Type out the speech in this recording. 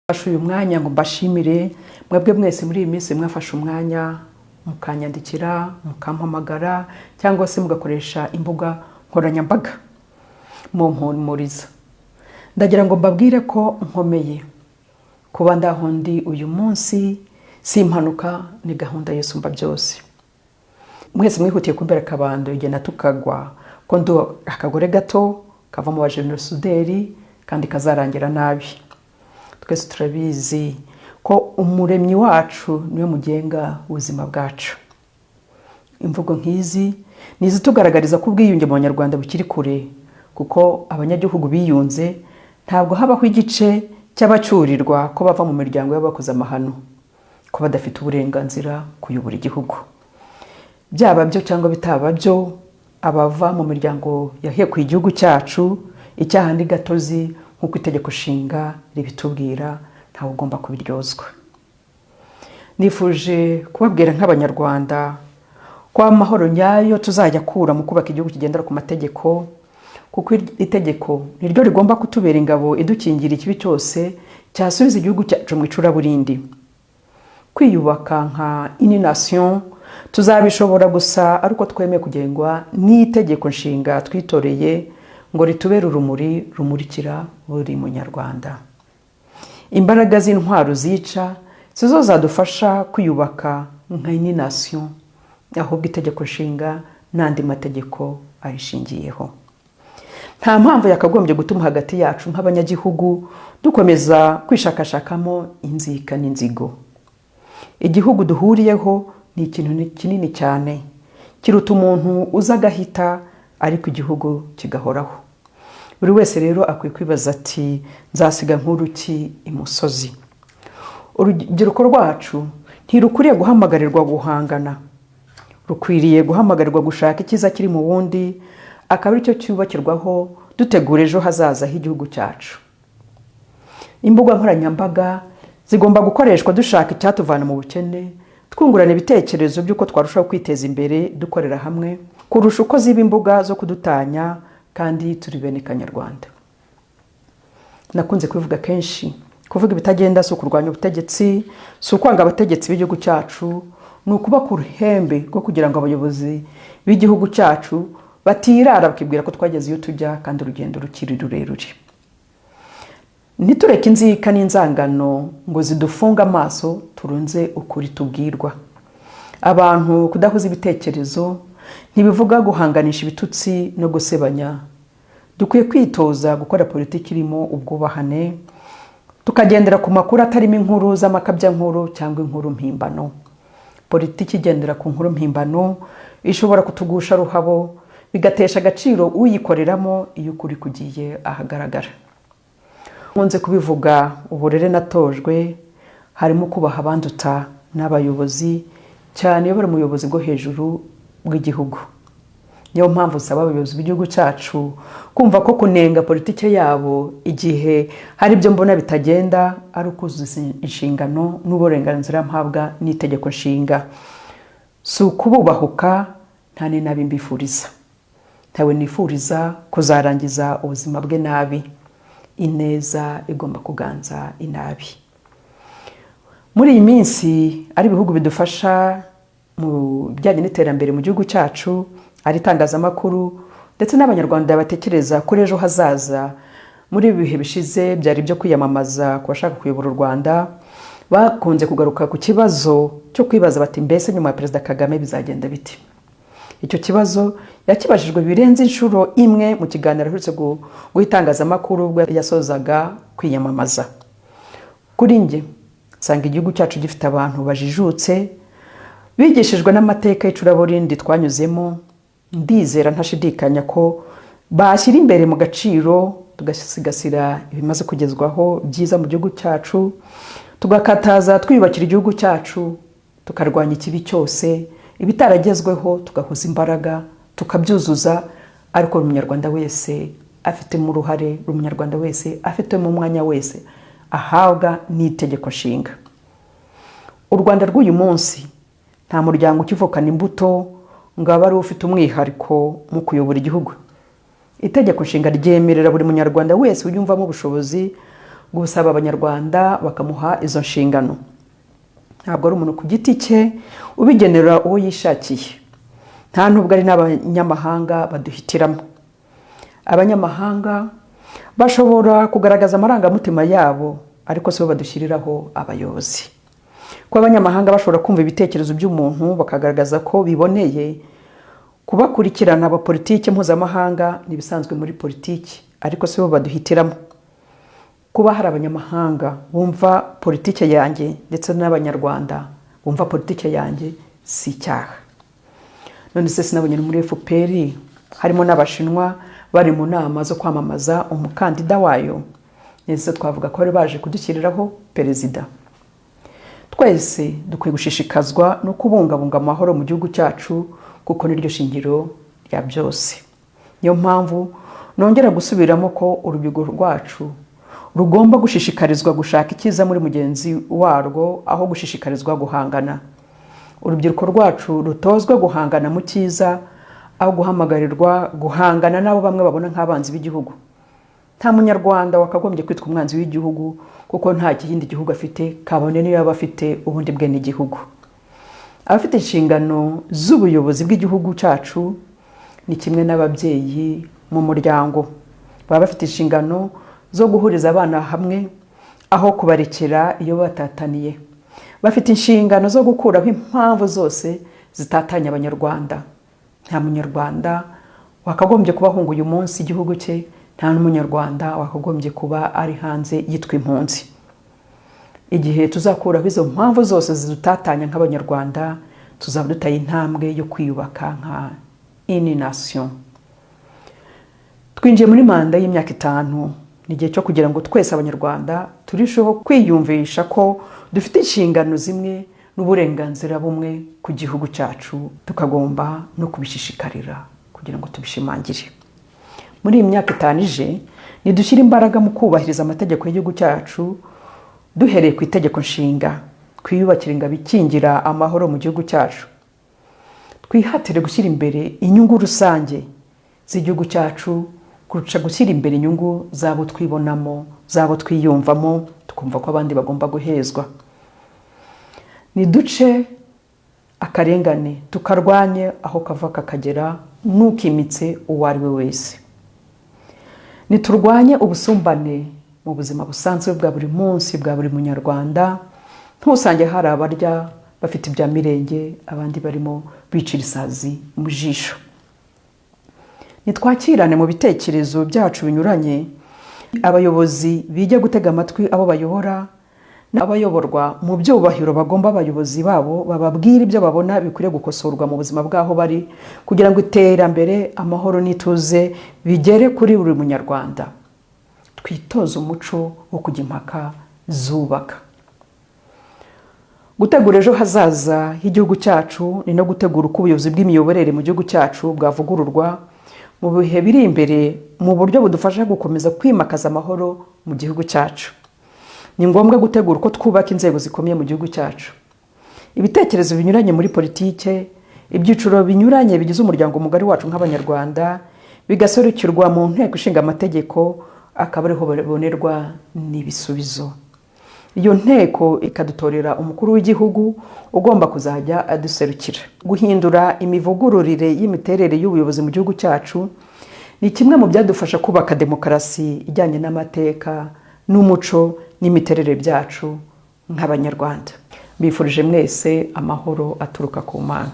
Mfashe uyu mwanya ngo mbashimire mwebwe mwese muri iyi minsi mwafashe umwanya mukanyandikira, mukampamagara cyangwa se mugakoresha imbuga nkoranyambaga mumpumuriza. Ndagira ngo mbabwire ko nkomeye kuba ndaho ndi uyu munsi si impanuka, ni gahunda y'Isumba byose. Mwese mwihutiye kumbera akabando igihe natukagwa ko ndi akagore gato kava mu bajenosideri kandi kazarangira nabi. Twese turabizi ko Umuremyi wacu niwe mugenga w'ubuzima bwacu. Imvugo nk'izi ni izitugaragariza ko ubwiyunge mu Banyarwanda bukiri kure, kuko abanyagihugu biyunze ntabwo habaho igice cy'abacyurirwa ko bava mu miryango y'abakoze amahano, ko badafite uburenganzira kuyobora igihugu. Byaba byo cyangwa bitaba byo, abava mu miryango yahekuye igihugu cyacu, icyaha ni gatozi nk'uko Itegeko Nshinga ribitubwira, ntawe ugomba kubiryozwa. Nifuje kubabwira nk'Abanyarwanda ko amahoro nyayo tuzajya akura mu kubaka igihugu kigendera ku mategeko, kuko itegeko niryo rigomba kutubera ingabo idukingira ikibi cyose cyasubiza igihugu cyacu mu icuraburindi. Kwiyubaka nka une nation tuzabishobora gusa ari uko twemeye kugengwa n'Itegeko Nshinga twitoreye ngo ritubere urumuri rumurikira buri Munyarwanda. Imbaraga z'intwaro zica sizo zadufasha kwiyubaka nka une nation, ahubwo Itegeko Nshinga n'andi mategeko arishingiyeho. Nta mpamvu yakagombye gutuma hagati yacu nk'abanyagihugu dukomeza kwishakashakamo inzika n'inzigo. Igihugu duhuriyeho ni ikintu kinini cyane, kiruta umuntu uza agahita ariko igihugu kigahoraho. Buri wese rero akwiye kwibaza ati: "Nzasiga nkuru ki imusozi?" Urubyiruko rwacu ntirukwiriye guhamagarirwa guhangana, rukwiriye guhamagarirwa gushaka icyiza kiri mu wundi, akaba aricyo cyubakirwaho dutegura ejo hazaza h'igihugu cyacu. Imbuga nkoranyambaga zigomba gukoreshwa dushaka icyatuvana mu bukene, twungurana ibitekerezo by'uko twarushaho kwiteza imbere dukorera hamwe, kurusha uko ziba imbuga zo kudutanya kandi turi bene Kanyarwanda. Nakunze kubivuga kenshi: kuvuga ibitagenda si ukurwanya ubutegetsi, si ukwanga abategetsi b'igihugu cyacu, ni ukuba ku ruhembe rwo kugira ngo abayobozi b'igihugu cyacu batirara bakibwira ko twageze iyo tujya kandi urugendo rukiri rurerure. Ntitureke inzika n'inzangano ngo zidufunge amaso turunze ukuri tubwirwa. Abantu kudahuza ibitekerezo ntibivuga guhanganisha ibitutsi no gusebanya. Dukwiye kwitoza gukora politiki irimo ubwubahane, tukagendera ku makuru atarimo inkuru z'amakabyankuru cyangwa inkuru mpimbano. Politiki igendera ku nkuru mpimbano ishobora kutugusha ruhabo, bigatesha agaciro uyikoreramo iyo ukuri kugiye ahagaragara. Nkunze kubivuga, uburere natojwe harimo kubaha abanduta n'abayobozi, cyane iyo bari mu buyobozi bwo hejuru bw'igihugu. Niyo mpamvu usaba abayobozi b'igihugu cyacu kumva ko kunenga politiki yabo igihe hari ibyo mbona bitagenda ari ukuzuza inshingano n'uburenganzira mpabwa n'Itegeko Nshinga, si ukububahuka. Nta n'inabi mbifuriza, ntawe nifuriza kuzarangiza ubuzima bwe nabi. Ineza igomba kuganza inabi. Muri iyi minsi, ari ibihugu bidufasha mu bijyanye n'iterambere mu gihugu cyacu, ari itangazamakuru, ndetse n'Abanyarwanda batekereza kuri ejo hazaza, muri ibi bihe bishize byari ibyo kwiyamamaza ku bashaka kuyobora u Rwanda, bakunze kugaruka ku kibazo cyo kwibaza bati: "Mbese nyuma ya Perezida Kagame bizagenda bite?" Icyo kibazo yakibajijwe birenze inshuro imwe mu kiganiro aherutse guha itangazamakuru ubwo yasozaga kwiyamamaza. Kuri njye, nsanga igihugu cyacu gifite abantu bajijutse, bigishijwe n'amateka y'icuraburindi twanyuzemo. Ndizera ntashidikanya ko bashyira imbere mu gaciro, tugasigasira ibimaze kugezwaho byiza mu gihugu cyacu, tugakataza twiyubakira igihugu cyacu, tukarwanya ikibi cyose, ibitaragezweho tugahuza imbaraga tukabyuzuza, ariko buri Munyarwanda wese afitemo uruhare, buri Munyarwanda wese afitemo umwanya wese ahabwa n'Itegeko Nshinga. U Rwanda rw'uyu munsi, nta muryango ukivukana imbuto ngo abe ari ufite umwihariko mu kuyobora igihugu. Itegeko Nshinga ryemerera buri Munyarwanda wese wiyumvamo ubushobozi. gusaba Abanyarwanda bakamuha izo nshingano. Ntabwo ari umuntu ku giti cye ubigenera uwo yishakiye, nta nubwo ari n'abanyamahanga baduhitiramo. Abanyamahanga bashobora kugaragaza amarangamutima yabo, ariko si bo badushyiriraho abayobozi. Kuba abanyamahanga bashobora kumva ibitekerezo by'umuntu bakagaragaza ko biboneye, kubakurikirana abapolitiki mpuzamahanga ni ibisanzwe muri politiki, ariko si bo baduhitiramo. Kuba hari abanyamahanga bumva politiki yanjye ndetse n'Abanyarwanda bumva politiki yanjye si icyaha. None se sinabonye no muri FPR harimo n'Abashinwa bari mu nama zo kwamamaza umukandida wayo? Ndetse twavuga ko bari baje kudushyiriraho perezida? Twese dukwiye gushishikazwa no kubungabunga amahoro mu gihugu cyacu, kuko niryo shingiro rya byose. Niyo mpamvu nongera gusubiramo ko urubyiruko rwacu rugomba gushishikarizwa gushaka icyiza muri mugenzi warwo aho gushishikarizwa guhangana. Urubyiruko rwacu rutozwe guhangana mu cyiza aho guhamagarirwa guhangana n'abo bamwe babona nk'abanzi b'igihugu. Nta Munyarwanda wakagombye kwitwa umwanzi w'igihugu, kuko nta kindi gihugu afite, kabone niyo yaba afite ubundi bwenegihugu. Abafite inshingano z'ubuyobozi bw'igihugu cyacu ni kimwe n'ababyeyi mu muryango, baba bafite inshingano zo guhuriza abana hamwe aho kubarekera iyo batataniye. Bafite inshingano zo gukuraho impamvu zose zitatanya Abanyarwanda. Nta Munyarwanda wakagombye kuba ahunga uyu munsi igihugu cye, nta n'Umunyarwanda wakagombye kuba ari hanze yitwa impunzi. Igihe tuzakuraho izo mpamvu zose zidutatanya nk'Abanyarwanda, tuzaba dutaye intambwe yo kwiyubaka nka une nation. Twinjiye muri manda y'imyaka 5. Ni igihe cyo kugira ngo twese Abanyarwanda turusheho kwiyumvisha ko dufite inshingano zimwe n'uburenganzira bumwe ku gihugu cyacu, tukagomba no kubishishikarira kugira ngo tubishimangire. Muri iyi myaka 5 ije, nidushyire imbaraga mu kubahiriza amategeko y'igihugu cyacu duhereye ku Itegeko Nshinga, twiyubakire ingabo ikingira amahoro mu gihugu cyacu, twihatire gushyira imbere inyungu rusange z'igihugu cyacu kurusha gushyira imbere inyungu z'abo twibonamo, z'abo twiyumvamo, tukumva ko abandi bagomba guhezwa. Niduce akarengane, tukarwanye aho kava kakagera n'ukimitse uwo ari we wese. Niturwanye ubusumbane mu buzima busanzwe bwa buri munsi bwa buri Munyarwanda, ntusange hari abarya bafite ibya mirenge, abandi barimo bicira isazi mu jisho. Nitwakirane mu bitekerezo byacu binyuranye. Abayobozi bijya gutega amatwi abo bayobora n'abayoborwa mu byubahiro bagomba abayobozi babo, bababwira ibyo babona bikwiriye gukosorwa mu buzima bw'aho bari, kugira ngo iterambere, amahoro n'ituze bigere kuri buri Munyarwanda. Twitoze umuco wo kujya impaka zubaka. Gutegura ejo hazaza h'igihugu cyacu ni no gutegura uko ubuyobozi bw'imiyoborere mu gihugu cyacu bwavugururwa mu bihe biri imbere mu buryo budufasha gukomeza kwimakaza amahoro mu gihugu cyacu. Ni ngombwa gutegura uko twubaka inzego zikomeye mu gihugu cyacu. Ibitekerezo binyuranye muri politike, ibyiciro binyuranye bigize umuryango mugari wacu nk'Abanyarwanda, bigaserukirwa mu Nteko Ishinga Amategeko, akaba ariho babonerwa n'ibisubizo. Iyo nteko ikadutorera umukuru w'igihugu ugomba kuzajya aduserukira. Guhindura imivugururire y'imiterere y'ubuyobozi mu gihugu cyacu ni kimwe mu byadufasha kubaka demokarasi ijyanye n'amateka n'umuco n'imiterere byacu nk'Abanyarwanda. Mbifurije mwese amahoro aturuka ku Mana.